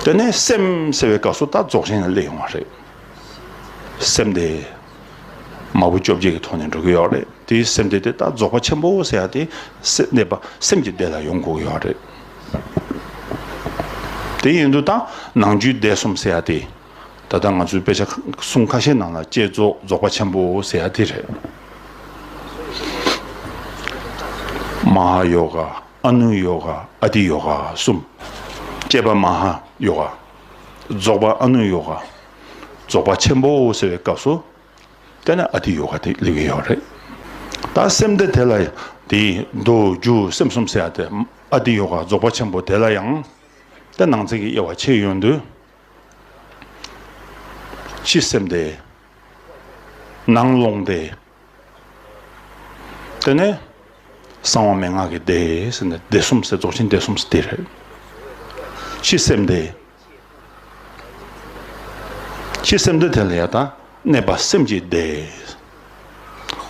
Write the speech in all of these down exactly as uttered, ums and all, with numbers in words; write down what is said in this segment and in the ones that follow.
དེ་ནས་སེམས་ཟེར་བའི་སྐབས་སུ་ད་རྫོགས་ཆེན་ལ་སླེབས་ཡོང་བ་རེད། སེམས་དེ་མ་བུ་བཅོ་བརྒྱད་ཀྱི་ཐོག་ནས་འགྲོ་གི་ཡོད་རེད། དེའི་སེམས་དེ་དེ་ད་རྫོགས་པ་ཆེན་པོ་ཟེར་ཡ་དེ་སེ་གནས་པ་སེམས་ཀྱི་སྡེ་ལ་ཡོང་དགོས་ཀྱི་ཡོད་རེད། དེ་ཡིན་དུས་ད་ནང་རྒྱུད་སྡེ་གསུམ་ཟེར་ཡ་དེ། ད་ལྟ་ང་ཚོའི་དཔེ་ཆ་ཁ་གསུང་ཁ་ཤས་ནང་ལ་བསྐྱེད་རྫོགས་རྫོགས་པ་ཆེན་པོ་ཟེར་ཡ་དེ་རེད། མ་ཧཱ་ཡོ་ག། ཨ་ནུ་ཡོ་ག། ཨ་ཏི་ཡོ་ག་གསུམ། བསྐྱེད་པ་མ་ཧཱ་ཡོ་ག། རྫོགས་པ་ཨ་ནུ་ཡོ་ག། རྫོགས་པ་ཆེན་པོ་ཟེར་བའི་སྐབས་སུ། དེ་ནས་ཨ་ཏི་ཡོ་ག་དེ་སླེབས་ཀྱི་ཡོད་རེད། ད་སེམས་སྡེ་དེ་ལ་དེའི་མདོ་རྒྱུད་སེམས་གསུམ་ཟེར་ཡ་དེ། ཨ་ཏི་ཡོ་ག་རྫོགས་པ་ཆེན་པོ་དེ་ལ་ཡང་། དེ་ནང་ཚན་གྱི་དབྱེ་བ་ཕྱེ་ཡོང་དུས། ཕྱི་སེམས་སྡེ། ནང་ཀློང་སྡེ། དེ་ནས་གསང་བ་མན་ངག་གི་སྡེ་ཟེར་ནས་སྡེ་གསུམ་ཟེར། རྫོགས་ཆེན་སྡེ་གསུམ་ཟེར་དེ་རེད། ཕྱི་སེམས་སྡེ། ཕྱི་སེམས་སྡེ་དེ་ལ་ཡ་ད་གནས་པ་སེམས་ཀྱི་སྡེ།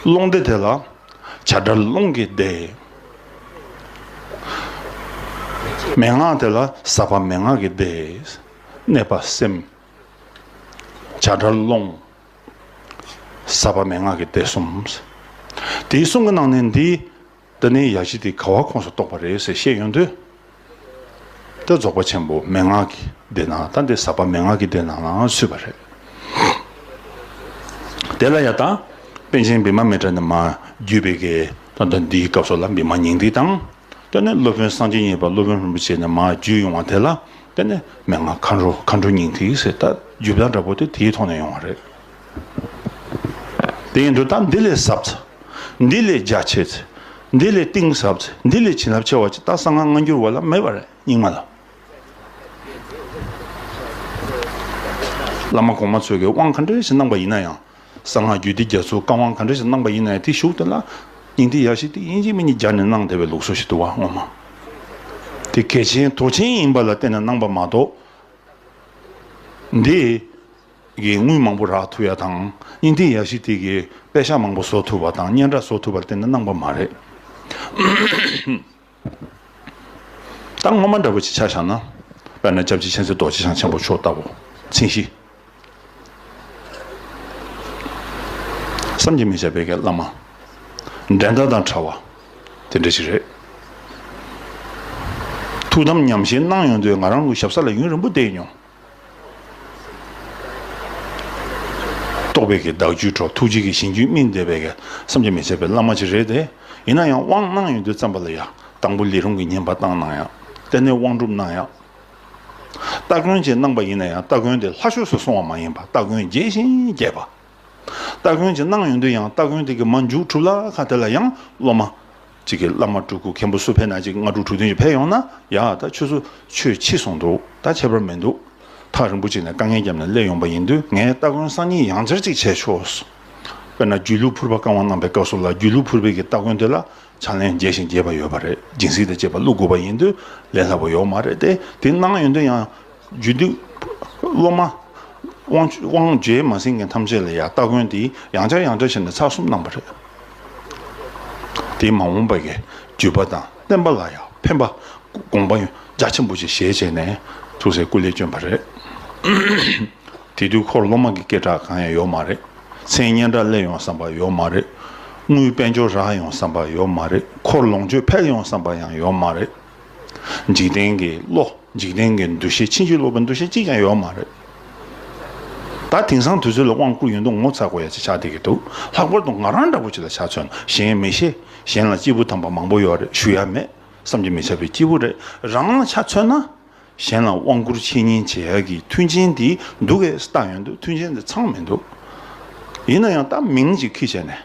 ཀློང་སྡེ་དེ་ལ་བྱ་བྲལ་ཀློང་གི་སྡེ། མན་ངག་དེ་ལ་ཟབ་པ་མན་ངག་གི་སྡེ། གནས་པ་སེམས། བྱ་བྲལ་ཀློང་། ཟབ་པ་མན་ངག་གི་སྡེ་གསུམ། དེའི་གསུམ་གྱི་ནང་ནས་འདི། དེ་ནས་ཡ་གཞི་དེ་ག་བ་ཁོངས་སུ་གཏོགས་པ་རེད་ཟེར་བཤད་ཡོང་དུས། དེ་རྫོགས་པ་ཆེན་པོ་མན་ངག་གི་སྡེ་ནང་ད་འདི་ཟབ་པ་མན་ངག་གི་སྡེ་ནང་ལའང་ཚུད་པ་རེད། དེ་ལ་ཡ་ད་པཎ་ཆེན་བི་མ་མི་ཏྲ་ནས་མར་བརྒྱུད་པའི་གི་ད་ལྟ་འདིའི་སྐབས་སུ་ལ་བི་མ་སྙིང་ཐིག་དང་། དེ་ནས་སློབ་དཔོན་སངས་རྒྱས་གཉིས་པ་སློབ་དཔོན་རིན་པོ་ཆེ་ནས་མར་བརྒྱུད་ཡོང་བ་དེ་ལ། དེ་ནས་མན་ངག་མཁའ་འགྲོ། མཁའ་འགྲོ་སྙིང་ཐིག་ཟེར། ད་རྒྱུད་པ་འདྲ་པོ་དེ་དེའི་ཐོག་ནས་ཡོང་བ་རེད། དེ་ཡིན་དུས་ད་འདི་ལས་ཟབ་ཚེ། འདི་ལས་རྒྱ་ཆེ་ཚེ། འདི་ལས་གཏིང་ཟབ་ཚེ། འདི་ལས་བྱིན་རླབས་ཆེ་བ་ཅིག་ད་གསང་སྔགས་སྔ་འགྱུར་བ་ལ་མེད་པ་རེད། རྙིང་མ་ལ། བླ་མ་གོང་མ་ཚོས་ཀྱི་དབང་ག་འདྲ་ཞིག་གནང་པ་ཡིན་ན་ཡང་། གསང་སྔགས་རྒྱུད་སྡེ་རྒྱ་མཚོའི་བཀའ་དབང་ག་འདྲ་ཞིག་གནང་པ་ཡིན་ན་ཡང་། དེའི་གཞུག་དེ་ལ་སྙིང་ཐིག་ཡ་བཞི་དེ་ཡིན་གཅིག་མིན་གཉིས་སྦྱར་ནས་གནང་བསྡད་པའི་ལུགས་སྲོལ་ཞིག་འདུག་བ། ངོ་མ་དེ་གལ་ཆེན་དོ་ཆེན་ཡིན་པ་ལ་བརྟེན་ནས་གནང་པ་མ་གཏོགས། འདི་གི་དངུལ་མང་པོ་རག་ཐུབ་ཡ་དང་། སྙིང་ཐིག་ཡ་བཞི་དེ་གི་པེ་ཤག་མང་པོ་བཟོ་ཐུབ་པ་དང་། སྙན་གྲགས་བཟོ་ཐུབ་པ་ལ་བརྟེན་ནས་གནང་པ་མ་རེད། ད་ངོ་མ་འདྲ་པོ་ཅིག་ཆ་བཞག་ན། དཔེར་ན་སྐྱབས་རྗེ་མཁྱེན་བརྩེ་རྡོ་རྗེ་འཆང་ཆེན་པོ་མཆོག་ལྟ་བུ་མཚན་གཞི། བསམ་གྱིས་མི་ཁྱབ་པའི་གི་བླ་མ། འགྲན་ཟླ་དང་བྲལ་བ། དེ་འདྲ་ཞིག་རེད། ཐུགས་དམ་ཉམས་བཞེས་གནང་ཡོང་དུས་ང་རང་ལུས་ཞབས་ས་ལ་ཡུན་རིང་པོ་བསྡད་མྱོང་། རྟོགས་པའི་གི་བདག་རྒྱུད་གྲོགས། ཐུགས་རྗེ་གི་ཞིང་རྒྱུད་སྨིན་བསྡད་པའི་གི་བསམ་གྱིས་མི་ཁྱབ་པའི་བླ་མ་ཅིག་རེད་དེ། ཡིན་ན་ཡང་དབང་གནང་ཡོང་དུས་ཙམ་པ་ལ་ཡ། དང་པོ་ལས་རུང་གི་བསྙེན་པ་བཏང་གནང་ཡ། དེ་ནས་དབང་སྒྲུབ་གནང་ཡ། སྟ་གོན་ཅིག་གནང་པ་ཡིན་ན་ཡང་སྟ་གོན་དེ་ལྷ་ཆོས་སུ་སོང་བ་མ་ཡིན་པ། སྟ་གོན་རྒྱས་ཤིང་རྒྱས་པ། སྟ་གོན་ཅིག་གནང་ཡོང་དུས་ཡང་སྟ་གོན་དེ་གི་མར་མཇུག་གྲུབ་ལ་ཁ་དེ་ལ་ཡང་སློབ་མ་ཅིག་གིས་བླ་མ་སྤྲུལ་སྐུ་མཁན་པོ་སུ་ཕེབས་ན་ཅིག་ལྔ་དྲུག་དྲུག་བདུན་ཅིག་ཕེབས་ཡོང་ན། ཡ་ད་ཁྱོད་ཚོ་ཆོས་ཕྱིས་སོང་འདུག་ད་ཁྱད་པར་མི་འདུག་ཐག་རིང་པོ་ཅིག་ནས་དཀའ་ངལ་བརྒྱབ་ནས་སླེབས་ཡོང་པ་ཡིན་དུས། ངས་སྟ་གོན་སང་ཉིན་ཡང་བསྐྱར་ཅིག་བྱས་ཆོག་དཔེར་ན་སྒྱུ་ལུས་ཕུར་པ་བཀའ་དབང་གནང་པའི་སྐབས་སུ་ལ། སྒྱུ་ལུས་ཕུར་པའི་གི་སྟ་གོན་དེ་ལ་ཕྱག་ལེན་རྒྱས་ཤིང་རྒྱས་པ་ཡོད་པ་རེད། སྦྱིན་སྲེག་དང་བཅས་པ་བླུག་དགོས་པ་ཡིན་དུས་ལས་སླ་པོ་ཡོད་མ་རེད་དེ། དེ་གནང་ཡོང་དུས་ཡང་རྒྱུད་སྡེ་སློབ་མ་དབང་དབང་རྗེས་མ་ཟིན་མཁན་ཐམས་ཅད་ལ་ཡང་སྟ་གོན་དེ་ཡང་བསྐྱར་ཡང་བསྐྱར་བྱས་ནས་ཚར་གསུམ་གནང་པ་རེད། དེ་མ་འོངས་པ་གི་བརྒྱུད་པ་དང་བསྟན་པ་ལ་ཡང་ཕན་པ་དགོངས་པ་རྒྱ་ཆེན་པོ་ཅིག་བཞེས་བྱས་ནས་ཐུགས་སྲས་སྐུ་ལས་བསྐྱོན་པ་རེད། དེ་དུས་འཁོར་སློབ་མ་གི་སྐད་གྲགས་གང་ཡང་ཡོད་མ་རེད། མཚན་སྙན་གྲགས་སླེབས་ཡོང་བསམ་པ་ཡོད་མ་རེད། དངུལ་དཔལ་འབྱོར་རག་ཡོང་བསམ་པ་ཡོད་མ་རེད། འཁོར་ལོངས་སྤྱོད་འཕེལ་ཡོང་བསམ་པ་ཡང་ཡོད་མ་རེད། འཇིག་རྟེན་གྱི་བློ། འཇིག་རྟེན་གྱི་འདུ་ཤེས། ཕྱིན་ཅི་ལོག་པའི་འདུ་ཤེས་གཅིག་ཀྱང་ཡོད་མ་རེད། ད་དེང་སང་དུས་ཚོད་ལ་དབང་བསྐུར་ཡོང་དུས་ངོ་ཚ་དགོས་ཡ་ཅིག་ཆགས་བསྡད་ཀྱི་འདུག་ལྷག་པར་དུ་ང་རང་འདྲ་པོ་ཅིག་ལ་ཆ་མཚོན་ན། གཞན་མི་ཤེས། གཞན་ལ་སྐྱེས་བུ་དམ་པ་མང་པོ་ཡོད་རེད། ཞུ་ཡ་མེད། བསམ་གྱིས་མི་ཁྱབ་པའི་སྐྱེས་བུ་རེད། རང་ལ་ཆ་མཚོན་ན། གཞན་ལ་དབང་བསྐུར་འཆད་ཉན་བྱེད་ཡ་གི་མཐུན་རྐྱེན་དེ་འདུག་གས་བལྟ་ཡོང་དུས་མཐུན་རྐྱེན་དེ་ཚང་མི་འདུག་ཡིན་ན་ཡང་ད་མིང་ཅིག་ཁྱེར་བྱས་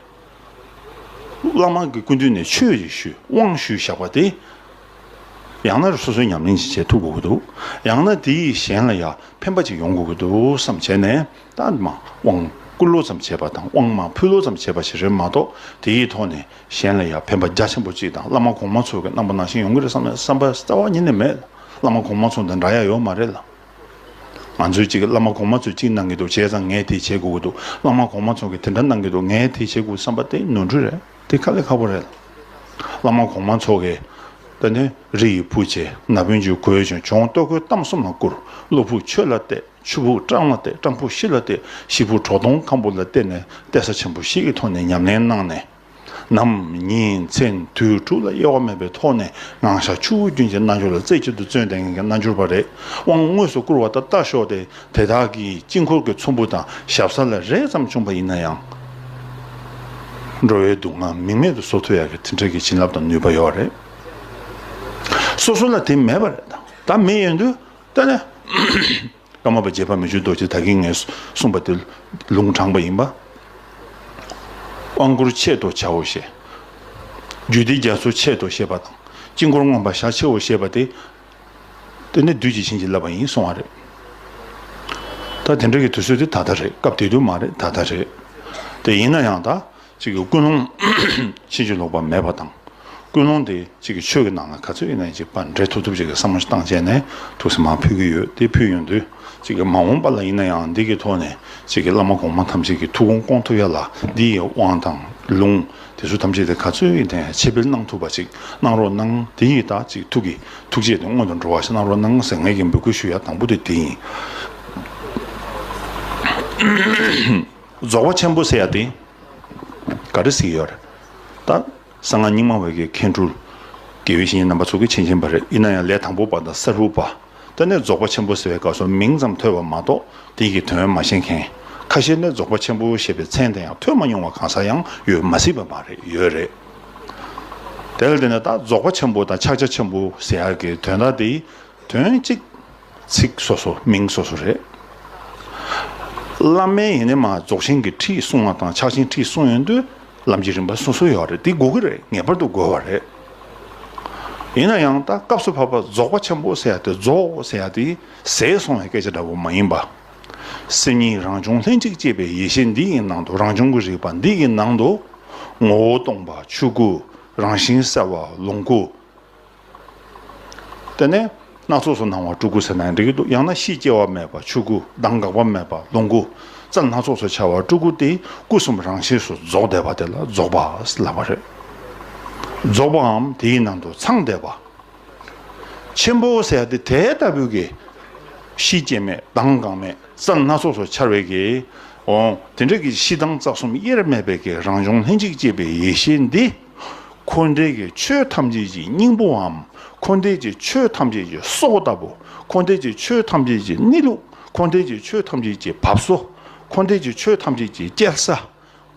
ནས། བླ་མ་གི་སྐུ་མདུན་ནས་ཆོས་ཅིག་ཞུས། དབང་ཞུས་བཞག་པ་དེ། ཡང་ན་སོ་སོའི་ཉམས་ལེན་ཅིག་བྱེད་ཐུབ་དགོས་ཀྱི་འདུག་ཡང་ན་དེ་ཡིས་གཞན་ལ་ཡང་ཕན་པ་ཅིག་ཡོང་དགོས་ཀྱི་འདུག་བསམ་བྱས་ནས། ད་མར་དབང་བསྐུར་ལོ་ཙམ་བྱས་པ་དང་། དབང་མར་ཕུལ་ལོ་ཙམ་བྱས་པ་ཞིག་རེད་མ་གཏོགས། དེའི་ཐོག་ནས་གཞན་ལ་ཡང་ཕན་པ་རྒྱ་ཆེན་པོ་ཅིག་དང་། བླ་མ་གོང་མ་ཚོ་གིས་གནང་པ་ནང་བཞིན་ཡོང་གི་རེད་བསམ་ན་བསམ་པ་རྩ་བ་ཉིད་ནས་མེད། བླ་མ་གོང་མ་ཚོ་དང་འདྲ་ཡ་ཡོད་མ་རེད་ལ། ང་ཚོས་ཅིག་བླ་མ་གོང་མ་ཚོས་ཅིག་གནང་གི་འདུག་བྱས་ཙང་ངས་དེ་བྱེད་དགོས་ཀྱི་འདུག་བླ་མ་གོང་མ་ཚོ་གིས་དེ་འདྲ་གནང་གི་འདུག་ངས་དེ་བྱེད་དགོས་བསམ་པ་དེ་ནོར་འཁྲུལ་རེད། དེ་དཀའ་ལས་ཁག་པོ་རེད། བླ་མ་གོང་མ་ཚོ་གིས་ དེ་ནས་རི་ཡི་བུ་བྱས། ན་བུན་གྱི་གོས་གྱོན། གྱོང་ལྟོ་གོས་གཏམ་གསུམ་ལ་བསྐུར། བློ་ཕུགས་ཆོས་ལ་གཏད། ཆུ་ཕུགས་སྤྲང་ལ་གཏད། སྤྲང་ཕུགས་ཤི་ལ་གཏད། ཤི་ཕུགས་གྲོག་དོང་ཁམ་བུ་ལ་གཏད་ནས་གཏད་ས་ཆེན་པོ་ཞིག་གི་ཐོག་ནས་ཉམས་ལེན་གནང་ནས། ནམ་ཉིན་མཚན་དུས་དྲུག་ལ་གཡོ་བ་མེད་པའི་ཐོག་ནས་ངང་བཞག་ཆུ་བོ་རྒྱུན་གྱི་རྣལ་འབྱོར་ལ་རྩེ་གཅིག་ཏུ་བརྩོན་ལྡན་གྱི་རྣལ་འབྱོར་པ་རེད། དབང་དངོས་སུ་བསྐུར་བ་དང་ལྟ་ཞོག་སྟེ། དེ་དག་གིས་དཀྱིལ་འཁོར་གྱི་ཚོམ་བུ་དང་ཞབས་ས་ལ་རེག་ཙམ་བྱུང་བ་ཡིན་ན་ཡང་། འགྲོ་བའི་སྡུག་བསྔལ་མིང་མེད་དུ་བཟོ་ཐུབ་ཡག་གི་དེ་འདྲ་གི་བྱིན་རླབས་དང་ནུས་པ་ཡོད་རེད། སོ་སོ་ལ་དེ་མེད་པ་རེད། ད་མེད་ཡོང་དུས་ད་ནི། ཀརྨ་པ་རྗེ་ཕག་མོ་ཆུ་རྡོ་རྗེ་ད་གིན་ངས་གསུངས་པ་དེ་ལུང་དྲངས་པ་ཡིན་པ། དབང་བསྐུར་ཆེད་དུ་བྱའོ་ཞེས། རྒྱུད་སྡེ་རྒྱ་མཚོ་ཆེད་དུ་ཞེས་པ་དང་དཀྱིལ་འཁོར་མངོན་པར་བཞག་ཕྱིའོ་ཞེས་པ་དེ། དེ་ནི་བདུད་ཀྱིས་བྱིན་གྱིས་བརླབས་པ་ཡིན་གསུང་བ་རེད། ད་དེ་འདྲ་གི་དུས་ཚོད་དེ་ད་ལྟ་རེད། སྐབས་དེ་དུས་མ་རེད། ད་ལྟ་རེད། དེ་ཡིན་ན་ཡང་ད། གཅིག་གི་ཀུན་སློང་ཕྱིན་ཅི་ལོག་པ་མེད་པ་དང་། ཀུན་སློང་དེ་གཅིག་གི་ཆོས་ཀྱི་ནང་ལ་ག་ཚོད་ཡིན་ན་གཅིག་པར་འགྲེལ་ཐུབ་ཐུབ་ཅིག་གི་བསམ་བློ་ཞིག་བཏང་བྱས་ནས་ཐུགས་སེམས་མར་ཕུལ་གྱི་ཡོད། དེ་ཕུལ་ཡོང་དུས་གཅིག་གི་མ་འོངས་པ་ལ་ཡིན་ན་ཡང་འདི་གི་ཐོག་ནས་གཅིག་གི་བླ་མ་གོང་མ་ཐམས་ཅད་ཀྱི་ཐུགས་དགོངས་སྐོང་ཐུབ་ཡ་ལ་འདི་ཡི་དབང་དང་ལུང་དེ་ཚོ་ཐམས་ཅད་དེ་ག་ཚོད་ཡིན་ན་ཡང་ཕྱེ་སྤེལ་གནང་ཐུབ་པ་ཅིག་གནང་རོགས་གནང་། དེ་ཡིས་ད་གཅིག་ཐུགས་ཀྱི་ཐུགས་རྗེ་དེ་སྔོན་དུ་འགྲོ་བ་ཞིག་གནང་རོགས་གནང་ཟེར་ངེད་ཀྱི་འབོད་སྐུལ་ཞུ་ཡ་དང་པོ་དེ་དེ་ཡིན། རྫོགས་པ་ཆེན་པོ་ཟེར་ཡ་དེ། ག་རེ་ཟེར་གྱི་ཡོད་རེད། ད་གསང་སྔགས་རྙིང་མ་བའི་གི་མཁན་སྤྲུལ། དགེ་བའི་བཤེས་གཉེན་རྣམ་པ་ཚོ་གིས་མཁྱེན་མཁྱེན་པ་རེད། ཡིན་ན་ཡང་ལས་དང་པོ་པ་དང་གསར་བུ་པ། དེ་ནས་རྫོགས་པ་ཆེན་པོ་ཟེར་བའི་སྐབས་སུ་མིང་ཙམ་ཐོས་པ་མ་གཏོགས་དེ་གི་དོན་མ་ཤེས་མཁན། ཁ་ཤས་ནི་རྫོགས་པ་ཆེན་པོ་ཞེས་པའི་མཚན་དེ་ཡང་ཐོས་མ་མྱོང་བ་གང་ཟག་ཡང་ཡོད་མ་སྲིད་པ་མ་རེད། ཡོད་རེད། དེ་ལ་བརྟེན་ནས་ད་རྫོགས་པ་ཆེན་པོ་དང་ཕྱག་རྒྱ་ཆེན་པོ་ཟེར་ཡག་གི་དོན་དག་དེ། དོན་གཅིག་ཚིག་སོ་སོ་མིང་སོ་སོ་རེད། བླ་མས་ཡིན་ནའི་མ་རྫོགས་ཆེན་གྱི་ཁྲིད་གསུང་བ་དང་ཕྱག་ཆེན་ཁྲིད་གསུང་ཡོང་དུས་ལམ་གྱི་རིམ་པ་སོ་སོ་ཡོད་རེད། དེ་དགོས་ཀྱི་རེད། ངེས་པར་དུ་དགོས་པ་རེད། ཡིན་ན་ཡང་ད་སྐབས་སུ་བབ་པ་རྫོགས་པ་ཆེན་པོ་ཟེར་ཡ་དེ་རྫོགས་ཟེར་ཡ་དེ་ཟད་སོང་བའི་སྐད་ཆ་འདྲ་བོ་མ་ཡིན་པ། སེམས་ཉིད་རང་བྱུང་ལྷན་ཅིག་སྐྱེས་པའི་ཡེ་ཤེས་འདི་ཡི་ནང་དུ་རང་བྱུང་གི་རིག་པ་འདི་ཡི་ནང་དུ་ངོ་བོ་སྟོང་པ་ཆོས་སྐུ། རང་བཞིན་གསལ་བ་ལོངས་སྐུ། དེ་ནས་སྣ་ཚོགས་སུ་སྣང་བ་སྤྲུལ་སྐུ་ཟེར་ན་འགྲིག་གི་འདུག་ཡང་ན་གཤིས་སྐྱེ་བ་མེད་པ་ཆོས་སྐུ། གདངས་འགག་པ་མེད་པ་ལོངས་སྐུ། རྩལ་སྣ་ཚོགས་སུ་འཆར་བ་སྤྲུལ་སྐུ་སྟེ་སྐུ་གསུམ་རང་ཆས་སུ་རྫོགས་བསྡད་པ་དེ་ལ་རྫོགས་པ་ལབ་པ་རེད། རྫོགས་པའམ་དེའི་ནང་དུ་ཚང་བསྡད་པ། ཆེན་པོ་ཟེར་ཡ་དེ་དེ་ལྟ་བུའི་གི་གཤིས་སྐྱེ་མེད། གདངས་འགག་མེད། རྩལ་སྣ་ཚོགས་སུ་འཆར་བའི་གི། འོང་དེ་འདྲ་གི་གཤིས་གདངས་རྩལ་གསུམ་དབྱེར་མེད་པའི་གི་རང་བྱུང་ལྷན་ཅིག་སྐྱེས་པའི་ཡེ་ཤེས་འདི། འཁོར་འདས་ཀྱི་ཆོས་ཐམས་ཅད་ཀྱི་སྙིང་པོའམ། འཁོར་འདས་ཀྱི་ཆོས་ཐམས་ཅད་ཀྱི་སྲོག་ལྟ་བུ། འཁོར་འདས་ཀྱི་ཆོས་ཐམས་ཅད་ཀྱི་གནས་ལུགས། འཁོར་འདས་ཀྱི་ཆོས་ཐམས་ཅད་ཀྱི་བབས་སོ། འཁོར་འདས་ཀྱི་ཆོས་ཐམས་ཅད་ཀྱི་སྐྱེལ་ས།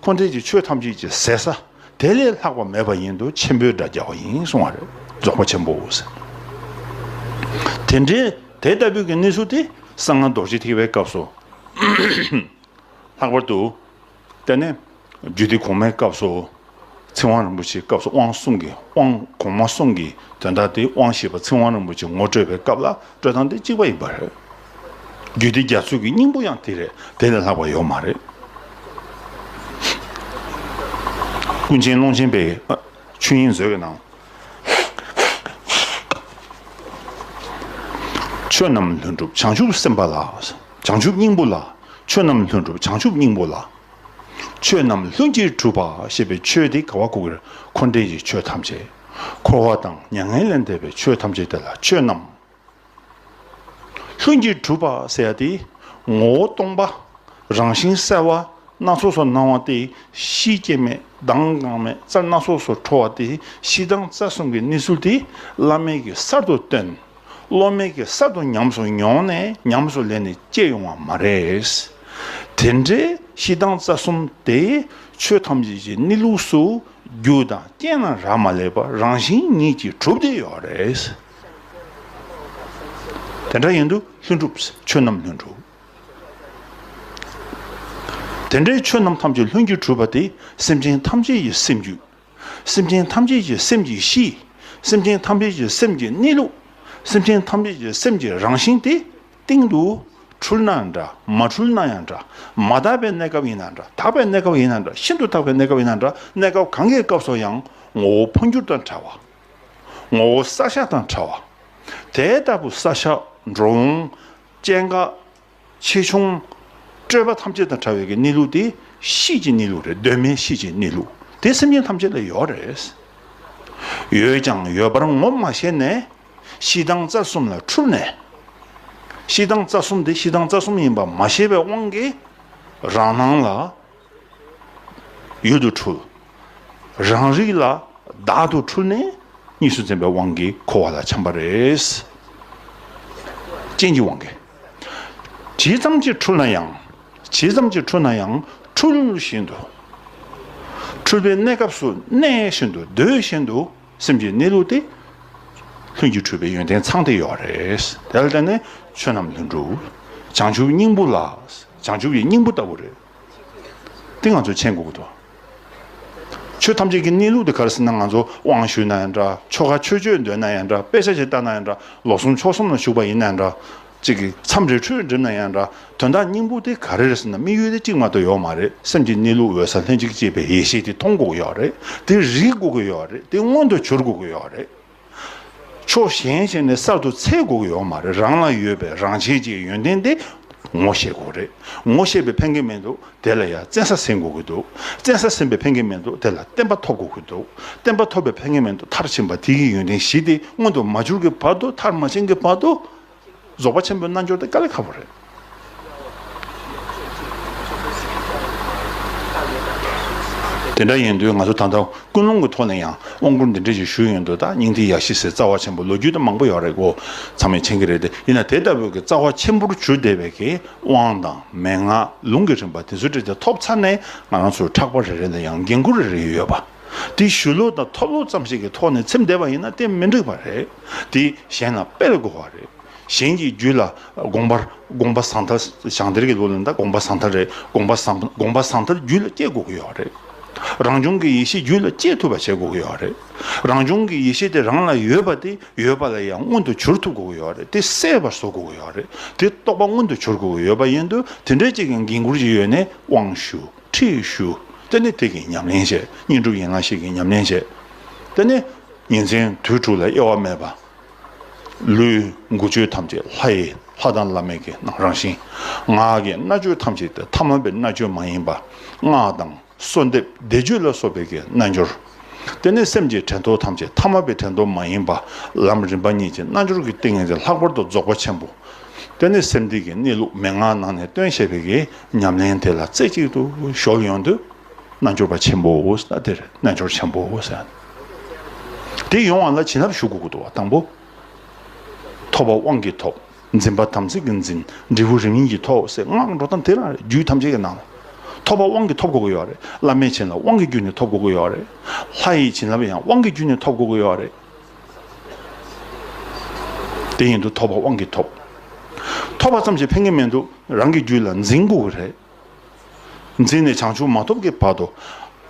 འཁོར་འདས་ཀྱི་ཆོས་ཐམས་ཅད་ཀྱི་ཟད་ས། དེ་ལས་ལྷག་པ་མེད་པ་ཡིན་དུས་ཆེན་པོའི་སྒྲ་རྒྱག་པ་ཡིན་གསུང་བ་རེད། རྫོགས་པ་ཆེན་པོ་ཟེར། དེ་འདྲའི་དེ་ལྟ་བུའི་གི་གནས་ཚུལ་དེ་གསང་སྔགས་རྡོ་རྗེ་ཐེག་པའི་སྐབས་སུ། ལྷག་པར་དུ། དེ་ནས་རྒྱུད་སྡེ་གོང་མའི་སྐབས་སུ། ཚིག་དབང་རིན་པོ་ཆེའི་སྐབས་སུ་དབང་གསུམ་གྱི་དབང་གོང་མ་གསུམ་གྱི་དོན་དག་དེ་དབང་བཞི་པ་ཚིག་དབང་རིན་པོ་ཆེ་ངོ་སྤྲོད་པའི་སྐབས་ལ་སྤྲོད་སྟངས་དེ་གཅིག་པ་ཡིན་པ་རེད། རྒྱུད་སྡེ་རྒྱ་མཚོའི་གི་སྙིང་པོ་ཡང་དེ་རེད། དེ་ལས་ལྷག་པ་ཡོད་མ་རེད། ཀུན་མཁྱེན་ཀློང་ཆེན་པའི་ཆོས་དབྱིངས་མཛོད་ཀྱི་ནང་། ཆོས་རྣམས་ལྷུན་གྲུབ་བྱང་ཆུབ་སེམས་དཔའ་ལ། བྱང་ཆུབ་སྙིང་པོ་ལ། ཆོས་རྣམས་ལྷུན་གྲུབ་བྱང་ཆུབ་སྙིང་པོ་ལ། ཆོས་རྣམས་ལྷུན་གྱིས་གྲུབ་པ་ཞེས་པའི་ཆོས་དེ་ག་བ་གོ་གི་རེད། འཁོར་འདས་ཀྱི་ཆོས་ཐམས་ཅད། འཁོར་བ་དང་མྱ་ངན་ལས་འདས་པའི་ཆོས་ཐམས་ཅད་དེ་ལ་ཆོས་རྣམས་ལྷུན་གྱིས་གྲུབ་པ་ཟེར་ཡ་དེ་ངོ་བོ་སྟོང་པ། རང་བཞིན་གསལ་བ། སྣ་ཚོགས་སུ་སྣང་བ་དེ་གཤིས་སྐྱེ་མེད། གདངས་འགག་མེད། རྩལ་སྣ་ཚོགས་སུ་འཕྲོ་བ་དེ་གཤིས་གདངས་རྩལ་གསུམ་གྱི་གནས་ཚུལ་དེ་བླ་མས་ཀྱིས་གསར་དུ་བཏོན། སློབ་མས་ཀྱིས་གསར་དུ་ཉམས་སུ་མྱོང་ནས་ཉམས་སུ་ལེན་ནས་སྐྱེ་ཡོང་བ་མ་རེད། དེ་འདྲའི་གཤིས་གདངས་རྩལ་གསུམ་དེ་ཆོས་ཐམས་ཅད་ཀྱི་གནས་ལུགས་སུ་རྒྱུ་དང་རྐྱེན་ལ་རག་མ་ལས་པ་རང་བཞིན་ཉིད་ཀྱིས་གྲུབ་བསྡད་ཡོད་རེད། དེ་འདྲ་ཡིན་དུས་ལྷུན་གྲུབ། ཆོས་རྣམས་ལྷུན་གྲུབ། དེ་འདྲའི་ཆོས་རྣམས་ཐམས་ཅད་ལྷུན་གྱིས་གྲུབ་པ་དེ་སེམས་ཅན་ཐམས་ཅད་ཀྱི་སེམས་རྒྱུད། སེམས་ཅན་ཐམས་ཅད་ཀྱི་སེམས་ཀྱི་གཤིས། སེམས་ཅན་ཐམས་ཅད་ཀྱི་སེམས་ཀྱི་གནས་ལུགས། སེམས་ཅན་ཐམས་ཅད་ཀྱི་སེམས་ཀྱི་རང་བཞིན་དེ་སྟེང་དུ་འཁྲུལ་ན་འདྲ། མ་འཁྲུལ་ན་ཡང་འདྲ། མ་དག་པའི་གནས་སྐབས་ཡིན་ན་འདྲ། དག་པའི་གནས་སྐབས་ཡིན་ན་འདྲ། ཤིན་ཏུ་དག་པའི་གནས་སྐབས་ཡིན་ན་འདྲ། གནས་སྐབས་གང་གི་སྐབས་སུ་ཡང་ངོ་བོ་འཕོ་འགྱུར་དང་བྲལ་བ། ངོ་བོ་བསལ་བཞག་དང་བྲལ་བ། དེ་ལྟ་བུ་བསལ་བཞག་འགྲོ་འོང་། སྐྱེ་འགག་ཆེ་ཆུང་། སྤྲོས་པ་ཐམས་ཅད་དང་བྲལ་བའི་གི་གནས་ལུགས་དེ་གཤིས་ཀྱི་གནས་ལུགས་རེད། གདོད་མའི་གཤིས་ཀྱི་གནས་ལུགས་དེ་སེམས་ཅན་ཐམས་ཅད་ལ་ཡོད་རེད། ཡོད་ཀྱང་ཡོད་པར་ངོ་མ་ཤེས་ནས། སྤྱིར་བཏང་རྩ་གསུམ་ལ་འཁྲུལ་ནས། སྤྱིར་བཏང་རྩ་གསུམ་དེ་སྤྱིར་བཏང་རྩ་གསུམ་ཡིན་པ་མ་ཤེས་པའི་དབང་གིས། རང་སྣང་ལ་ཡུལ་དུ་འཁྲུལ། རང་རིག་ལ་བདག་ཏུ་འཁྲུལ་ནས། གཉིས་སུ་འཛིན་པའི་དབང་གིས་འཁོར་བ་ལ་འཁྱམས་པ་རེད། རྐྱེན་གྱི་དབང་གིས། ཇི་ཙམ་གྱིས་འཁྲུལ་ན་ཡང་། ཇི་ཙམ་གྱིས་འཁྲུལ་ན་ཡང་། འཁྲུལ་བཞིན་དུ། འཁྲུལ་པའི་གནས་སྐབས་སུ་གནས་བཞིན་དུ། སྡོད་བཞིན་དུ། སེམས་ཀྱི་གནས་ལུགས་དེ། ལྷུན་གྱིས་གྲུབ་པའི་ཡོན་ཏན་ཚང་སྟེ་ཡོད་རེད། དེ་ལ་བརྟེན་ནས་ཆོས་རྣམས་ལྷུན་གྲུབ། བྱང་ཆུབ་སྙིང་པོ་ལ། བྱང་ཆུབ་ཀྱི་སྙིང་པོ་ལྟ་བུ་རེད། དེ་ང་ཚོས་མཁྱེན་དགོས་ཀྱི་འདུག་ཆོས་ཐམས་ཅད་ཀྱི་གནས་ལུགས་དེ་ག་རེ་ཟེར་ན། ང་ཚོ་དབང་ཞུས་ན་ཡང་འདྲ། ཆོ་ག་ཆོས་སྤྱོད་འདོན་ན་ཡང་འདྲ། དཔེ་ཆ་ཞིག་ལྟ་ན་ཡང་འདྲ། ལོ་གསུམ་ཕྱོགས་གསུམ་ལ་བཞུགས་པ་ཡིན་ན་ཡང་འདྲ། གཅིག་གིས་མཚམས་རེ་འཁྲུལ་འགྲིམ་ན་ཡང་འདྲ། དོན་དག་སྙིང་པོ་དེ་ག་རེ་རེད་ཟེར་ན། དམིགས་ཡུལ་དེ་གཅིག་མ་གཏོགས་ཡོད་མ་རེད། སེམས་ཀྱི་གནས་ལུགས་འོད་གསལ་ལྷན་ཅིག་སྐྱེས་པའི་ཡེ་ཤེས་དེ་མཐོང་དགོས་ཀྱི་ཡོད་རེད། དེ་རིག་དགོས་ཀྱི་ཡོད་རེད། དེ་མངོན་དུ་གྱུར་དགོས་ཀྱི་ཡོད་རེད། ཕྱོགས་གཞན་ཞིག་ནས་གསར་དུ་འཚོལ་དགོས་ཀྱི་ཡོད་མ་རེད། རང་ལ་ཡོད་པའི་རང་ཆས་ཀྱི་ཡོན་ཏན་དེ་ངོ་ཤེས་དགོས་རེད། ངོ་ཤེས་པའི་ཕན་གྱི་མི་འདུག་དེ་ལ་ཡང་བཙན་ས་ཟིན་དགོས་ཀྱི་འདུག་བཙན་ས་ཟིན་པའི་ཕན་གྱི་མི་འདུག་དེ་ལ་བརྟན་པ་ཐོབ་དགོས་ཀྱི་འདུག་བརྟན་པ་ཐོབ་པའི་ཕན་གྱི་མི་འདུག་མཐར་ཕྱིན་པ་དེ་ཡི་ཡོན་ཏན་བཞི་དེ་མངོན་དུ་མ་གྱུར་གྱི་བར་དུ། མཐར་མ་ཕྱིན་གྱི་བར་དུ། རྫོགས་པ་ཆེན་པོའི་རྣལ་འབྱོར་དེ་དཀའ་ལས་ཁག་པོ་རེད། དེ་འདྲ་ཡིན་དུས་ང་ཚོ་ད་ལྟ་ཀུན་སློང་གི་ཐོག་ནས་ཡང་དབང་བསྐུར་འདི་འདྲ་ཞིག་ཞུས་ཡོང་དུས། ད་སྙིང་ཐིག་ཡ་བཞི་ཟེར་རྩ་བ་ཆེན་པོ་ལོ་རྒྱུས་དེ་མང་པོ་ཡོད་རེད་གོ། ཚང་མས་མཁྱེན་གྱི་རེད་དེ། ཡིན་ན་དེ་ལྟ་བུའི་གི་རྩ་བ་ཆེན་པོར་གྱུར་བསྡད་པའི་གི་དབང་དང་མན་ངག་ལུང་གི་རིམ་པ་དེ་ཚོ་འདྲ་དེ་ཐོབ་ཚར་ནས། ང་རང་ཚོའི་ཕྲག་པ་རེ་རེ་ལ་ཡང་འགན་ཁུར་རེ་རེ་ཡོད་པ། དེ་ཞུ་ལུགས་དང་ཐོབ་ལུགས་ཙམ་ཞིག་གི་ཐོག་ནས་ཚིམ་བསྡད་པ་ཡིན་ན་དེ་མི་འགྲིག་པ་རེད། དེ་གཞན་ལ་སྤེལ་དགོས་པ་རེད། གཞན་གྱི་རྒྱུད་ལ་དགོངས་པ། དགོངས་པ་ཟང་ཐལ། ཞང་དེར་གྱི་ལུགས་ལ་ད་དགོངས་པ་ཟང་ཐལ་རེད། དགོངས་པ་ཟང་། དགོངས་པ་ཟང་ཐལ་རྒྱུད་ལ་སྐྱེ་དགོས་ཀྱི་ཡོད་རེད། རང་བྱུང་གི་ཡེ་ཤེས་རྒྱུད་ལ་སྐྱེ་ཐུབ་པ་བྱེད་དགོས་ཀྱི་ཡོད་རེད། རང་བྱུང་གི་ཡེ་ཤེས་དེ་རང་ལ་ཡོད་པ་དེ་ཡོད་པ་ལ་ཡང་མངོན་དུ་གྱུར་ཐུབ་དགོས་ཀྱི་ཡོད་རེད། དེ་གསལ་བར་བཟོ་དགོས་ཀྱི་ཡོད་རེད། དེ་རྟོགས་པ་མངོན་དུ་གྱུར་དགོས་ཀྱི་ཡོད་པ་ཡིན་དུས། དེ་འདྲའི་ཅིག་གི་འགན་ཁུར་ཅིག་ཡོད་ནས་དབང་ཞུ། ཁྲིད་ཞུ། དེ་ནས་དེ་གི་ཉམས་ལེན་བྱས། བསྙེན་སྒྲུབ་ཡན་ལག་བཞི་གི་ཉམས་ལེན་བྱས། དེ་ནས་ཉིན་མཚན་དུས་དྲུག་ལ་དབྱེ་བ་མེད་པ། ལུས་འགུལ་སྤྱོད་ཐམས་ཅད་ལྷ་ཡི། ལྷ་དང་བླ་མའི་གི་རང་བཞིན། ངག་གི་སྨྲ་བརྗོད་ཐམས་ཅད་དེ་ཐ་མལ་པའི་སྨྲ་བརྗོད་མ་ཡིན་པ། སྔགས་དང་གསོལ་འདེབས་བཟླས་བརྗོད་ལ་སོགས་པའི་གི་རྣལ་འབྱོར། དེ་ནས་སེམས་ཀྱི་དྲན་རྟོག་ཐམས་ཅད་ཐ་མལ་པའི་དྲན་རྟོག་མ་ཡིན་པ། ལམ་རིམ་པ་གཉིས་ཀྱི་རྣལ་འབྱོར་གྱི་ཏིང་ངེ་འཛིན་ལྷག་པར་དུ་རྫོགས་པ་ཆེན་པོ། དེ་ནས་སེམས་སྡེ་གི་གནས་ལུགས་མན་ངག་ནང་ནས་སྟོན་བཤད་པའི་གི་ཉམས་ལེན་དེ་ལ་རྩེ་གཅིག་ཏུ་གཞོལ་ཡོང་དུས། རྣལ་འབྱོར་པ་ཆེན་པོ་ཟེར། དེར་རྣལ་འབྱོར་ཆེན་པོ་ཟེར། དེ་ཡོང་བ་ལ་བྱིན་རླབས་ཞུ་དགོས་ཀྱི་འདུག་བ། དང་པོ། ཐོབ་པ་དབང་གིས་ཐོབ། འཛིན་པ་དམ་ཚིག་གིས་འཛིན། འབྲས་བུ་རིམ་གཉིས་ཀྱིས་ཐོབ་ཟེར། སྔགས་འགྲོ་སྟངས་དེ་རང་རེད། རྒྱུད་ཐམས་ཅད་ཀྱི་ནང་ལ། ཐོབ་པ་དབང་གིས་ཐོབ་དགོས་ཀྱི་ཡོད་རེད། བླ་མའི་བྱིན་རླབས་དབང་གི་བརྒྱུད་ནས་ཐོབ་དགོས་ཀྱི་ཡོད་རེད། ལྷ་ཡི་བྱིན་རླབས་ཡང་དབང་གི་བརྒྱུད་ནས་ཐོབ་དགོས་ཀྱི་ཡོད་རེད། དེ་ཡིན་དུས་ཐོབ་པ་དབང་གིས་ཐོབ། ཐོབ་པ་ཙམ་གྱིས་ཕན་གྱི་མི་འདུག་རང་གི་རྒྱུད་ལ་འཛིན་དགོས་ཀྱི་རེད། འཛིན་ནས་བྱང་ཆུབ་མ་ཐོབ་ཀྱི་བར་དུ།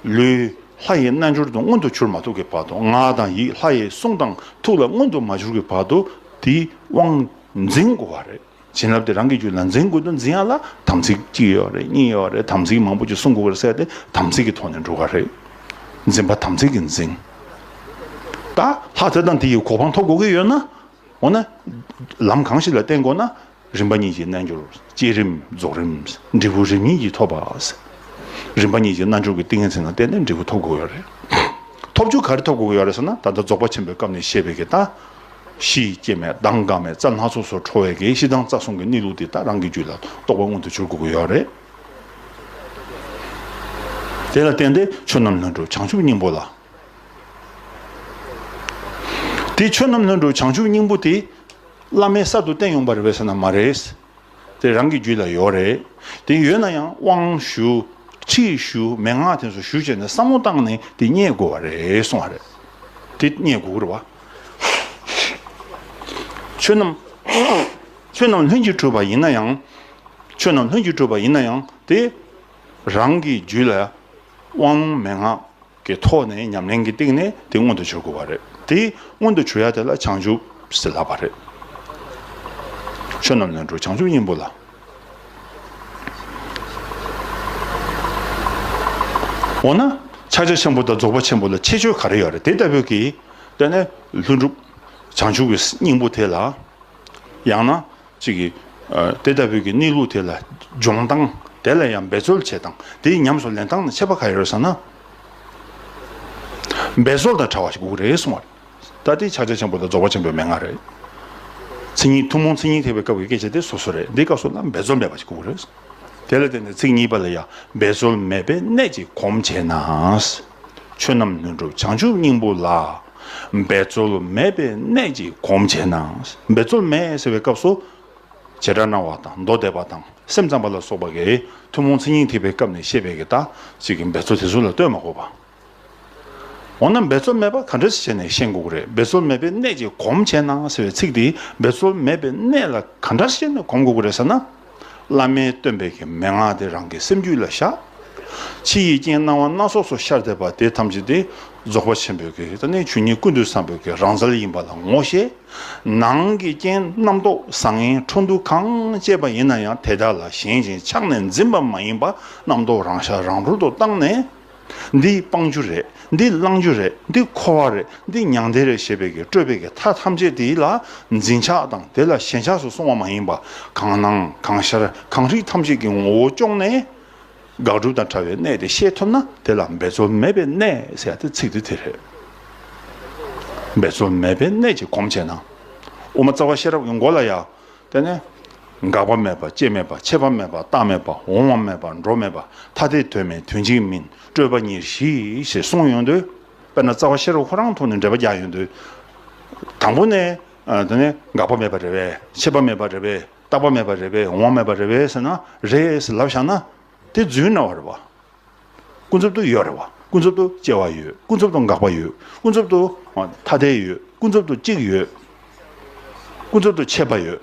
ལུས་ལྷ་ཡི་རྣལ་འབྱོར་དུ་མངོན་དུ་གྱུར་མ་ཐུབ་ཀྱི་བར་དུ། ངག་དང་ཡིད་ལྷ་ཡི་གསུང་དང་ཐུགས་ལ་མངོན་དུ་མ་གྱུར་གྱི་བར་དུ། དེའི་དབང་འཛིན་དགོས་པ་རེད། བྱིན་རླབས་དེ་རང་གི་རྒྱུད་ལ་འཛིན་དགོས་དུས། འཛིན་ཡ་ལ་དམ་ཚིག་གཅིག་ཡོད་རེད། གཉིས་ཡོད་རེད། དམ་ཚིག་མང་པོ་ཅིག་བསྲུང་དགོས་རེད་ཟེར་ཏེ། དམ་ཚིག་གི་ཐོག་ནས་འགྲོ་ག་རེད། འཛིན་པ་དམ་ཚིག་གིས་འཛིན། ད་ལྷ་དེ་དང་དེ་ཡི་གོ་འཕང་ཐོབ་དགོས་ཀྱི་ཡོད་ན། འོ་ན། ལམ་གང་ཞིག་ལ་བརྟེན་དགོས་ན། རིམ་པ་གཉིས་ཀྱི་རྣལ་འབྱོར། བསྐྱེད་རིམ་རྫོགས་རིམ། འབྲས་བུ་རིམ་གཉིས་ཀྱིས་ཐོབ་པ། རིམ་པ་གཉིས་ཀྱི་རྣལ་འབྱོར་གྱི་ཏིང་ངེ་འཛིན་ལ་བརྟེན་ནས་འབྲས་བུ་ཐོབ་དགོས་ཡོད་རེད། ཐོབ་རྒྱུ་ག་རེ་ཐོབ་དགོས་ཀྱི་ཡོད་རེད་ཟེར་ན། ད་ལྟ་རྫོགས་པ་ཆེན་པོའི་སྐབས་ནས་བཤད་པའི་གི་ད། གཤིས་སྐྱེ་མེད་མདངས་འགག་མེད་རྩལ་སྣ་ཚོགས་སུ་འཕྲོ་བའི་གི་སྤྱིར་བཏང་རྩ་གསུམ་གྱི་གནས་ལུགས་དེ་ད་རང་གི་རྒྱུད་ལ་རྟོགས་པ་མངོན་དུ་གྱུར་དགོས་ཀྱི་ཡོད་རེད། དེ་ལ་བརྟེན་ཏེ་ཆོས་རྣམས་ལྷུན་གྲུབ་བྱང་ཆུབ་སྙིང་པོ་ལ། དེ་ཆོས་རྣམས་ལྷུན་གྲུབ་བྱང་ཆུབ་སྙིང་པོ་དེ་བླ་མས་གསར་དུ་བསྟན་ཡོང་པ་རེད་པས་ཟེར་ན་མ་རེད། དེ་རང་གི་རྒྱུད་ལ་ཡོད་རེད། དེ་ཡོད་ན་ཡང་དབང་ཞུ། ཁྲིད་ཞུ། མན་ངག་དེ་ཚོ་ཞུ་བྱས་ནས་བསམ་བློ་བཏང་ནས་དེ་རྙེད་དགོས་པ་རེད་གསུངས་པ་རེད། དེ་རྙེད་དགོས་ཀྱི་རེད་བ། ཆོས་རྣམས། ཆོས་རྣམས་ལྷུན་གྱིས་གྲུབ་པ་ཡིན་ན་ཡང་། ཆོས་རྣམས་ལྷུན་གྱིས་གྲུབ་པ་ཡིན་ན་ཡང་དེ། རང་གི་རྒྱུད་ལ་དབང་མན་ངག་གི་ཐོག་ནས་ཉམས་ལེན་གྱི་སྟེང་ནས་དེ་མངོན་དུ་གྱུར་དགོས་པ་རེད། དེ་མངོན་དུ་གྱུར་ཡ་དེ་ལ་བྱང་ཆུབ་ཟེར་ལབ་པ་རེད། ཆོས་རྣམས་ལྷུན་གྲུབ་བྱང་ཆུབ་སྙིང་པོ་ལ། འོ་ན་ཕྱག་རྒྱ་ཆེན་པོ་དང་རྫོགས་པ་ཆེན་པོ་ལ་ཁྱད་ཆོས་ག་རེ་ཡོད་རེད། དེ་ལྟ་བུའི་གི། དེ་ནས་ལྷུན་གྲུབ་བྱང་ཆུབ་ཀྱི་སྙིང་པོ་དེ་ལ། ཡང་ན། གཅིག་གིས། ཨ། དེ་ལྟ་བུའི་གི་གནས་ལུགས་དེ་ལ་སྦྱོང་སྟངས། དེ་ལ་ཡང་འབད་རྩོལ་བྱེད་སྟངས། དེའི་ཉམས་སུ་ལེན་སྟངས་ནི་ཁྱད་པར་ག་རེ་ཡོད་ཟེར་ན། འབད་རྩོལ་དང་བྲལ་བ་ཞིག་དགོས་ཀྱི་རེད་གསུངས་པ་རེད། ད་དེ་ཕྱག་རྒྱ་ཆེན་པོ་དང་རྫོགས་པ་ཆེན་པོའི་མན་ངག་རེད། མཚན་ཉིད་ཐུན་མོང་མཚན་ཉིད་ཐེག་པའི་སྐབས་ཀྱི་སྐད་ཆ་དེ་སོ་སོ་རེད། འདི་སྐབས་སུ་ལ་འབད་རྩོལ་མེད་པ་ཞིག་དགོས་ཀྱི་རེད། དེ་ལ་བརྟེན་ནས་ཚིག་གཉིས་པ་ལ་ཡང་འབད་རྩོལ་མེད་པའི་གནད་ཀྱིས་གོམས་བྱས་ན། ཆོས་རྣམས་ལྷུན་གྲུབ་བྱང་ཆུབ་སྙིང་པོ་ལ། འབད་རྩོལ་མེད་པའི་གནད་ཀྱིས་གོམས་བྱས་ན། འབད་རྩོལ་མེད་ཟེར་བའི་སྐབས་སུ། བྱེ་བྲག་སྨྲ་བ་དང་མདོ་སྡེ་པ་དང་སེམས་ཙམ་པ་ལ་སོགས་པ་གིས་ཐུན་མོང་མཚན་ཉིད་ཐེག་པའི་སྐབས་ནས་བཤད་པའི་གི་ད་ཅིག་གི་འབད་རྩོལ་དེ་ཚོ་ལ་ལྟོས་མ་དགོས་པ། འོ་ན་འབད་རྩོལ་མེད་པ་ག་འདྲ་ཞིག་བྱས་ནས་ཤེས་དགོས་ཀྱི་རེད། འབད་རྩོལ་མེད་པའི་གནད་ཀྱིས་གོམས་བྱས་ན་ཟེར་བའི་ཚིག་དེ་འབད་རྩོལ་མེད་པའི་གནད་ལ་ག་འདྲ་བྱས་ནས་གོམས་དགོས་ཀྱི་རེད་ཟེར་ན། བླ་མས་སྟོན་པའི་གི་མན་ངག་དེ་རང་གི་སེམས་རྒྱུད་ལ་བཞག་ཕྱི་ཡི་རྐྱེན་སྣང་བ་སྣ་ཚོགས་སུ་ཤར་བསྡད་པ་དེ་ཐམས་ཅད་དེ་རྫོགས་པ་ཆེན་པོའི་གི་ད་ནི་ཆོས་ཉིད་ཀུན་ཏུ་བཟང་པོའི་གི་རང་རྩལ་ཡིན་པ་ལ་ངོ་ཤེས། ནང་གི་རྐྱེན་རྣམ་རྟོག་བཟང་ངན་འཕྲོ་འདུ་གང་སྐྱེས་པ་ཡིན་ན་ཡང་དེ་དག་ལ་ཞེན་ཅིང་ཆགས་ནས་འཛིན་པ་མ་ཡིན་པ་རྣམ་རྟོག་རང་ཤར་རང་གྲོལ་དུ་བཏང་ནས། འདི་སྤང་རྒྱུ་རེད། འདི་བླང་རྒྱུ་རེད། འདི་འཁོར་བ་རེད། འདི་མྱང་འདས་རེད་ཞེས་པའི་གི་སྤྲོས་པའི་གི་མཐའ་ཐམས་ཅད་དེ་ལ་འཛིན་ཆགས་དང་དེ་ལ་ཞེན་ཆགས་སུ་སོང་བ་མ་ཡིན་པ། གང་སྣང་གང་ཤར་གང་རིག་ཐམས་ཅད་ཀྱི་ངོ་བོ་བཅོས་ནས། དགག་སྒྲུབ་དང་བྲལ་བའི་གནད་དེ་ཤེས་ཐུབ་ན་དེ་ལ་འབད་རྩོལ་མེད་པའི་གནད་ཟེར་ཡ་དེ་ཚིག་དེ་དེ་རེད། འབད་རྩོལ་མེད་པའི་གནད་ཀྱིས་གོམས་བྱས་ན། དབུ་མ་རྩ་བ་ཤེས་རབ་ཀྱི་མགོ་ལ་ཡ། དེ་ནས། འགག་པ་མེད་པ་སྐྱེ་མེད་པ་ཆད་པ་མེད་པ་རྟག་མེད་པ་འོང་བ་མེད་པ་འགྲོ་མེད་པ་ཐ་དད་དོན་མེད་དོན་གཅིག་མིན་སྤྲོས་པ་ཉེར་ཞི་ཞེས་གསུངས་ཡོང་དུས། དཔེར་ན་རྩ་བ་ཤེས་རབ་ཁོ་རང་ཐོག་ནས་འགྲེལ་པ་རྒྱག་ཡོང་དུས། དང་པོ་ནས། དེ་ནས་འགག་པ་མེད་པ་རེད་པས། ཆད་པ་མེད་པ་རེད་པས། རྟག་པ་མེད་པ་རེད་པས། འོང་བ་མེད་པ་རེད་པས་ཟེར་ན་རེད་ཟེར་ལབ་བཞག་ན། དེ་རྫུན་སྨྲ་བ་རེད་པ། ཀུན་རྫོབ་ཏུ་ཡོད་རེད་པ། ཀུན་རྫོབ་ཏུ་སྐྱེ་བ་ཡོད། ཀུན་རྫོབ་ཏུ་འགག་པ་ཡོད། ཀུན་རྫོབ་ཏུ་ཐ་དད་ཡོད། ཀུན་རྫོབ་ཏུ་གཅིག་ཡོད། ཀུན་རྫོབ་ཏུ་ཆད་པ་ཡོད།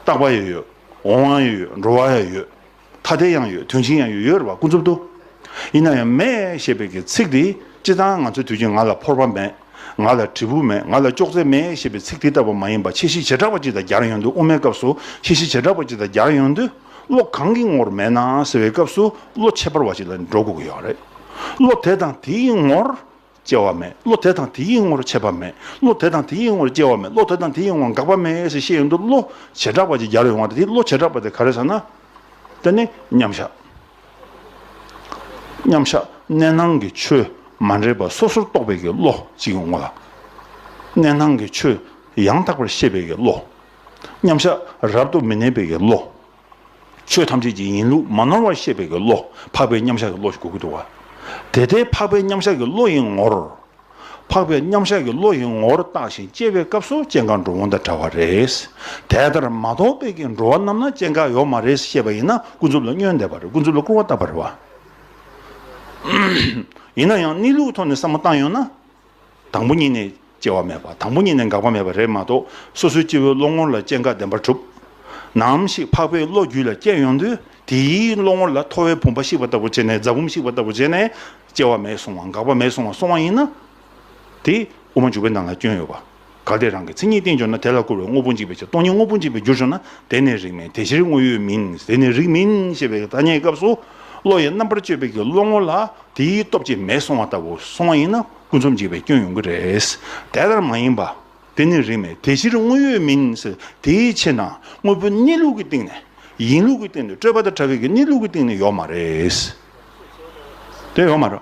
རྟག་པ་ཡང་ཡོད། འོང་བ་ཡང་ཡོད། འགྲོ་བ་ཡང་ཡོད། ཐ་དད་ཡང་ཡོད། དོན་གཅིག་ཡང་ཡོད། ཡོད་རེད་པ། ཀུན་རྫོབ་ཏུ། ཡིན་ན་ཡང་མེད་ཞེས་པའི་གི་ཚིག་འདི་སྤྱིར་བཏང་ང་ཚོའི་དུས་རྒྱུན་ང་ལ་ཕོར་པ་མེད། ང་ལ་དྲིལ་བུ་མེད། ང་ལ་ཅོག་ཙེ་མེད་ཞེས་པའི་ཚིག་དེ་ལྟ་བུ་མ་ཡིན་པ་ཁྱད་གཞི་བྱེ་བྲག་པ་ཅིག་དང་སྦྱར་ཡོང་དུས། དབུ་མའི་སྐབས་སུ་ཁྱད་གཞི་བྱེ་བྲག་པ་ཅིག་དང་སྦྱར་ཡོང་དུས། བློ་གང་གི་ངོར་མེད་ན་ཟེར་བའི་སྐབས་སུ་བློ་ཁྱད་པར་བ་ཅིག་ལ་འགྲོ་དགོས་ཀྱི་ཡོད་རེད། བློ་དེ་དང་དེའི་ངོར་སྐྱེ་བ་མེད། བློ་དེ་དང་དེའི་ངོར་ཆད་པ་མེད། བློ་དེ་དང་དེའི་ངོར་སྐྱེ་བ་མེད། བློ་དེ་དང་དེའི་ངོར་འགག་པ་མེད་ཟེར་བཤད་ཡོང་དུས། བློ་བྱེ་བྲག་པ་ཅིག་སྦྱར་ཡོང་བ་དེ། བློ་བྱེ་བྲག་པ་དེ་ག་རེ་ཟེར་ན། དེ་ནི་མཉམ་བཞག་མཉམ་བཞག་གནས་སྣང་གི་ཆོས་མ་འདྲེས་པ་སོ་སོར་རྟོག་པའི་གི་བློ་གཅིག་ཡོང་བ་ལ། གནས་སྣང་གི་ཆོས་ཡང་དག་པར་ཤེས་པའི་གི་བློ། མཉམ་བཞག་རབ་ཏུ་མི་གནས་པའི་གི་བློ། ཆོས་ཐམས་ཅད་ཀྱི་ཡིན་ལུགས་མ་ནོར་བར་ཤེས་པའི་གི་བློ། འཕགས་པའི་མཉམ་བཞག་གི་བློ་ཞིག་དགོས་ཀྱི་འདུག་བ། དེ་ལྟའི་འཕགས་པའི་མཉམ་བཞག་གི་བློ་ཡི་ངོར། འཕགས་པའི་མཉམ་བཞག་གི་བློ་ཡི་ངོར་བརྟགས་ཤིང་དཔྱད་པའི་སྐབས་སུ་སྐྱེ་འགག་འགྲོ་འོང་དང་བྲལ་བ་རེད། དེ་ལྟར་མ་རྟོགས་པའི་གི་འགྲོ་བ་རྣམས་ན་སྐྱེ་འགག་ཡོད་མ་རེད་ཞེས་པ་ཡིན་ན། ཀུན་རྫོབ་ལ་བསྙོན་འདེབས་པ་རེད། ཀུན་རྫོབ་ལ་སྐུར་བ་བཏབ་པ་རེད་བ། ཡིན་ན་ཡང་གནས་ལུགས་ཐོག་ནས་བསམ་བློ་བཏང་ཡོང་ན། དང་པོ་ཉིད་ནས་སྐྱེ་བ་མེད་པ། དང་པོ་ཉིད་ནས་འགག་པ་མེད་པ་རེད་མ་གཏོགས། སོ་སོའི་སྐྱེ་བོའི་བློ་ངོར་ལ་སྐྱེ་འགག་བདེན་པར་གྲུབ། ནམ་ཞིག་འཕགས་པའི་བློ་རྒྱུད་ལ་སྐྱེ་ཡོང་དུས། དེའི་བློ་ངོར་ལ་ཐོ་བས་བུམ་པ་བཤིག་པ་ལྟ་བུ་བྱས་ནས། རྫ་བུམ་བཤིག་པ་ལྟ་བུ་བྱས་ནས་སྐྱེ་བ་མེད་སོང་བ། འགག་པ་མེད་སོང་བ་སོང་བ་ཡིན་ན། དེ་དབུ་མ་འཇུག་པའི་ནང་ལ་སྐྱོན་ཡོད་པ། གལ་ཏེ་རང་གི་མཚན་ཉིད་བསྟན་གྱུར་ན། དེ་ལ་སྐུར་བས་དངོས་པོ་འཇིག་པའི་ཕྱིར། སྟོང་ཉིད་དངོས་པོ་འཇིག་པར་འགྱུར་བྱུང་ན། དེ་ནི་རིགས་མེད་དེ་ཕྱིར་དངོས་ཡོད་མིན། དེ་ནི་རིགས་མིན་ཞེས་པའི་ཐ་སྙད་སྐབས་སུ། བློ་ཡི་རྣམ་པར་དཔྱོད་པའི་གི་བློ་ངོ་ལ་དེའི་སྟོབས་ཀྱིས་མེད་སོང་བ་ལྟ་བུ་སོང་བ་ཡིན་ན། ཀུན་རྫོབ་འཇིག་པའི་སྐྱོན་ཡོང་གི་རེད། དེ་ལྟར་མ་ཡིན་པ། དེ་ནི་རིགས་མེད་དེ་ཕྱིར་དངོས་ཡོད་མིན་ཟེར། དེའི་ཕྱིར་ན་དངོས་པོའི་གནས་ལུགས་ཀྱི་སྟེང་ནས། ཡིན་ལུགས་ཀྱི་སྟེང་ནས། སྤྲོས་པ་དང་བྲལ་བའི་གི་གནས་ལུགས་ཀྱི་སྟེང་ནས་ཡོད་མ་རེད། དེ་ཡོད་མ་རེད།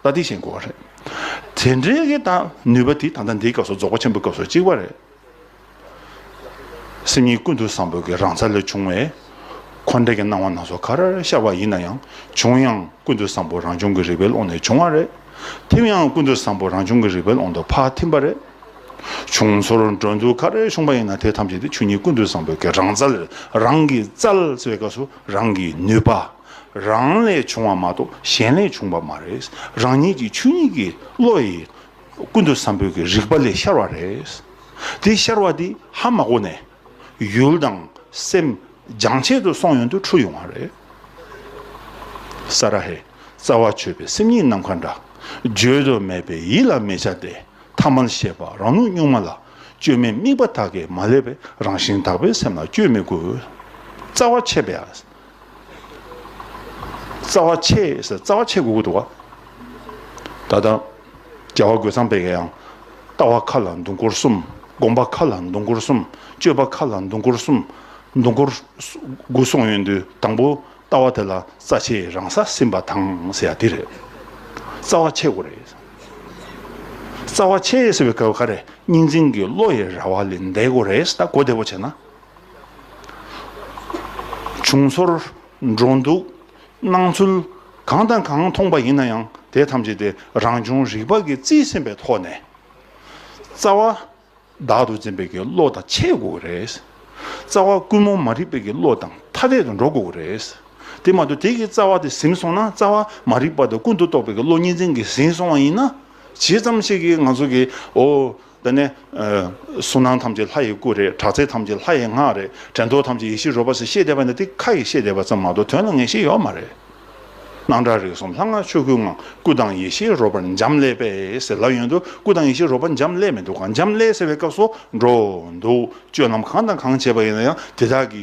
ད་དེ་ཤེས་དགོས་པ་རེད། དེ་འདྲའི་གི་ད་ནུས་པ་དེ་ད་ལྟ་འདིའི་སྐབས་སུ་རྫོགས་པ་ཆེན་པོའི་སྐབས་སུ་གཅིག་པ་རེད། སེམས་ཉིད་ཀུན་ཏུ་བཟང་པོའི་གི་རང་རྩལ་ལས་བྱུང་བའི་འཁོར་འདས་ཀྱི་སྣང་བ་སྣ་ཚོགས་ག་རེ་ཤར་བ་ཡིན་ན་ཡང་། བྱུང་ཡང་ཀུན་ཏུ་བཟང་པོ་རང་བྱུང་གི་རིག་པའི་ཀློང་ནས་བྱུང་བ་རེད། ཐིམ་ཡང་ཀུན་ཏུ་བཟང་པོ་རང་བྱུང་གི་རིག་པའི་ཀློང་དུ་ཕར་ཐིམ་པ་རེད། བྱུང་ཚོར་འགྲོ་འདུག་ག་རེ་བྱུང་བ་ཡིན་ན། དེ་ཐམས་ཅད་དེ་ཆོས་ཉིད་ཀུན་ཏུ་བཟང་པོའི་གི་རང་རྩལ། རང་གི་རྩལ་ཟེར་བའི་སྐབས་སུ་རང་གི་ནུས་པ། རང་ལས་བྱུང་བ་མ་གཏོགས་གཞན་ལས་བྱུང་བ་མ་རེད། རང་ཉིད་ཀྱི་ཆོས་ཉིད་ཀྱི་བློ་ཡི་ཀུན་ཏུ་བཟང་པོའི་གི་རིག་པ་ལས་ཤར་བ་རེད། དེ་ཤར་བ་དེ་ཧ་མ་གོ་ནས། ཡུལ་དང་སེམས་རྒྱང་ཆད་དུ་སོང་ཡོང་དུས་འཁྲུལ་ཡོང་བ་རེད། ས་ར་ཧེ། རྩ་བ་ཆོད་པའི་སེམས་ཉིད་ནམ་མཁའ་འདྲ། བརྗོད་དུ་མེད་པའི་ཡིད་ལ་མི་བྱ་སྟེ། ཐ་མལ་ཤེས་པ་རང་ལུགས་གཉུག་མ་ལ། བཅོས་མའི་དམིགས་པ་དག་གིས་མ་བསླད་པའི། རང་བཞིན་དག་པའི་སེམས་ལ་བཅོས་མི་དགོས། རྩ་བ་ཆད་པའི། རྩ་བ་ཆད་ཟེར། རྩ་བ་ཆད་དགོས་ཀྱི་འདུག་ག། ད་ལྟ་རྒྱལ་བ་རྒོད་ཚང་པའི་གི་ཡང་། ལྟ་བ་མཁའ་ལ་མདུན་སྐོར་གསུམ། སྒོམ་པ་མཁའ་ལ་མདུན་སྐོར་གསུམ། སྤྱོད་པ་མཁའ་ལ་མདུན་སྐོར་གསུམ། མདུན་སྐོར་དགུ་གསུངས་ཡོང་དུས། དང་པོ་ལྟ་བ་དེ་ལ་རྩ་ཆེས་རང་ས་ཟིན་པ་དང་ཟེར་ཡ་དེ་རེད། རྩ་བ་ཆད་དགོས་རེད། རྩ་བ་ཆེ་ཟེར་བའི་སྐབས་ག་རེ། གཉིས་འཛིན་གྱི་བློ་ཡི་ར་བ་ལས་འདས་དགོས་རེད། ད་གོ་བདེ་པོ་བྱས་ན། བྱུང་ཚོར། འགྲོ་འདུག། སྣང་ཚུལ། གང་དང་གང་མཐོང་པ་ཡིན་ན་ཡང་དེ་ཐམས་ཅད་དེ་རང་བྱུང་རིག་པ་གིས་རྩིས་ཟིན་པའི་ཐོག་ནས། རྩ་བ། བདག་ཏུ་འཛིན་པའི་གི་བློ་དང་ཕྱད་དགོས་རེད། རྩ་བ་ཀུན་རྨོངས་མ་རིག་པའི་གི་བློ་དང་ཐ་དད་དུ་འགྲོ་དགོས་རེད། དེ་མ་གཏོགས་དེ་གི་རྩ་བ་དེ་ཟིན་སོང་ན། རྩ་བ་མ་རིག་པ་དང་ཀུན་ཏུ་རྟོག་པའི་གི་བློ་གཉིས་འཛིན་གྱིས་ཟིན་སོང་བ་ཡིན་ན། ཇི་ཙམ་ཞིག་གིས་ང་ཚོ་གི་འོ། དེ་ནས་གཟུགས་སྣང་ཐམས་ཅད་ལྷ་ཡི་སྐུ་རེད། གྲགས་ཚད་ཐམས་ཅད་ལྷ་ཡི་ངག་རེད། དྲན་རྟོག་ཐམས་ཅད་ཡེ་ཤེས་རོལ་པ་ཟེར་བཤད་བསྡད་པ་ནི་དེ་ཁ་ཡིས་བཤད་བསྡད་པ་ཙམ་མ་གཏོགས་དོན་ལ་ངེས་ཤེས་ཡོད་མ་རེད། སྣང་གྲགས་རིག་གསུམ་ལྷ་སྔགས་ཆོས་སྐུའི་ངང་། སྐུ་དང་ཡེ་ཤེས་རོལ་པར་འབྱམས་ཀླས་པས་ཟེར་ལབ་ཡོང་དུས། སྐུ་དང་ཡེ་ཤེས་རོལ་པར་འབྱམས་ཀླས་མི་འདུག་ག་འབྱམས་ཀླས་ཟེར་བའི་སྐབས་སུ་འགྲོ་འདུག་སྤྱོད་ལམ་གང་དང་གང་བྱས་པ་ཡིན་ན་ཡང་དེ་དག་གི་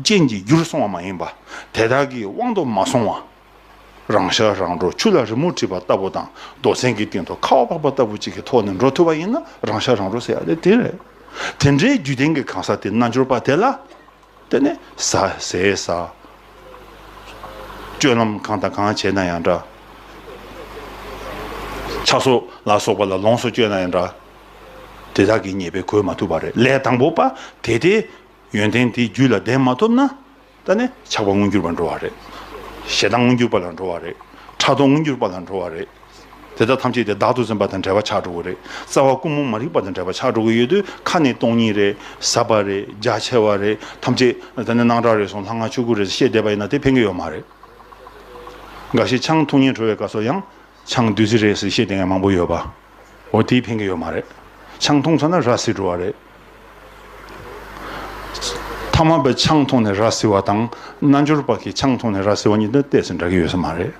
རྐྱེན་གྱིས་འགྱུར་སོང་བ་མ་ཡིན་པ། དེ་དག་གི་དབང་དུ་མ་སོང་བ། རང་ཤར་རང་གྲོལ་ཆུ་ལ་རི་མོ་བྲིས་པ་ལྟ་བུ་དང་རྡོ་ཚན་གྱི་སྟེང་དུ་ཁ་བ་བབས་པ་ལྟ་བུ་ཅིག་གི་ཐོག་ནས་འགྲོ་ཐུབ་པ་ཡིན་ན་རང་ཤར་རང་གྲོལ་ཟེར་ཡ་དེ་དེ་རེད། དེ་འདྲའི་རྒྱུད་ལྡན་གྱི་གང་ཟག་དེ་རྣལ་འབྱོར་པ་དེ་ལ། དེ་ནས་ཟ་ཟས་ཟ། སྤྱོད་ལམ་གང་དང་གང་བྱས་ན་ཡང་འདྲ། ཆགས་སོགས་ལ་སོགས་པ་ལ་ལོངས་སུ་སྤྱོད་ན་ཡང་འདྲ། དེ་དག་གི་ཉེས་པས་གོས་མ་ཐུབ་པ་རེད། ལས་དང་པོ་པ་དེ་དེ་ཡོན་ཏན་དེ་རྒྱུད་ལ་ལྡན་མ་ཐུབ་ན། ད་ནི་ཆགས་པ་མངོན་གྱུར་པར་འགྲོ་བ་རེད། ཞེ་སྡང་མངོན་གྱུར་པ་ལ་འགྲོ་བ་རེད། ཕྲག་དོག་མངོན་གྱུར་པ་ལ་འགྲོ་བ་རེད། དེ་དག་ཐམས་ཅད་དེ་བདག་ཏུ་འཛིན་པ་དང་བྲལ་བ་ཆགས་འགྲོ་གི་རེད། རྩ་བ་ཀུན་རྨོངས་མ་རིག་པ་དང་བྲལ་བ་ཆགས་འགྲོ་གི་ཡོད་དུས། ཁ་ནས་སྟོང་ཉིད་རེད། ཟབ་པ་རེད། རྒྱ་ཆེ་བ་རེད། ཐམས་ཅད་ད་ནི་སྣང་གྲགས་རེད་སོང་། ལྷ་སྔགས་ཆོས་སྐུ་རེད་ཟེར་བཤད་བསྡད་པ་ཡིན་ན་དེ་ཕན་གྱི་ཡོད་མ་རེད། འགའ་ཞིག་ཆང་འཐུང་སྙིང་བྲོ་བའི་སྐབས་སུ་ཡང་ཆང་བདུད་རྩི་རེད་ཟེར་བཤད་བསྡད་མཁན་མང་པོ་ཡོད་པ། འོ་དེས་ཕན་གྱི་ཡོད་མ་རེད། ཆང་འཐུང་ཚར་ན་ར་བཟི་འགྲོ་བ་རེད། ཐ་མལ་པས་ཆང་འཐུང་ནས་ར་བཟི་བ་དང་། རྣལ་འབྱོར་པ་གིས་ཆང་འཐུང་ནས་ར་བཟི་བ་གཉིས་དེ་ཏོག་ཙམ་འདྲ་གི་ཡོད་ས་མ་རེད།